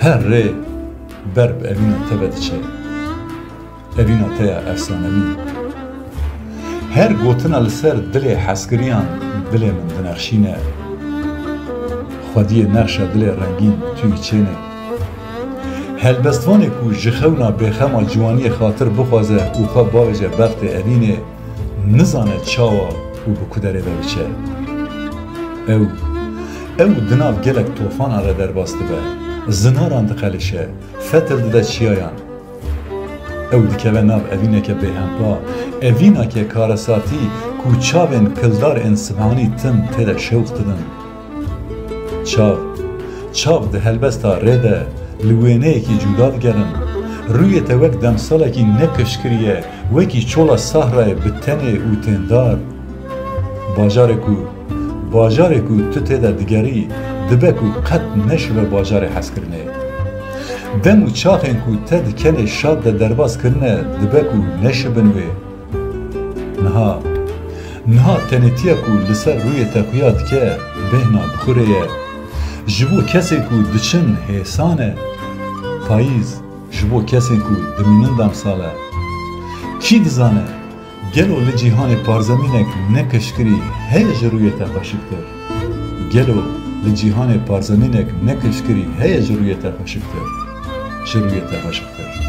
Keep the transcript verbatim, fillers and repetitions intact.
Her rê ber bi evîna te ve diçe. Evîna te ya efsanewî. Her gotina li ser dilê hezkiriyan dilê min dinexşîne. Xwediyê nexşa dilê rengîn tûyî çêne. Helbestvanê ku ji xewna bêxema ciwaniyê xatir bixwaze û xwe bavêje bextê evînê, nizane çawa û bi ku derê ve biçe. Ew, ew di nav gelek tofanan re derbas dibe, zinaran diqelişe, fetil dide çiyayan. Ew dikeve nav evîneke bêhempa, evînake karesatî ku çavên kildar ên sibhanî tim tê de şewq didin. Çav, çav di helbesta rê de li wêneyekî cuda digerin. Rûyê te wek demsalekî nekişkirî ye, wekî çola sahrayê bi tenê û têndar. Bajarê ku, bajarê ku tu tê de digerî, dibe ku qet neşibe bajarê hezkirinê. Dem û çaxên ku te di kenê şad de derbas kirine, dibe ku neşibin wê. Niha, niha tenêtiya ku li ser rûyê te xuya dike, bêhna bi xwe rê ye. Ji bo kesên ku diçin hêsan e. Payîz ji bo kesên ku dimînin demsal e. Kî dizane, gelo li cîhanê parzemînek nekişkirî heye ji rûyê te xweşiktir? Gelo li cîhanê parzemînek nekişkirî heye ji rûyê te xweşiktir? Ji rûyê te xweşiktir.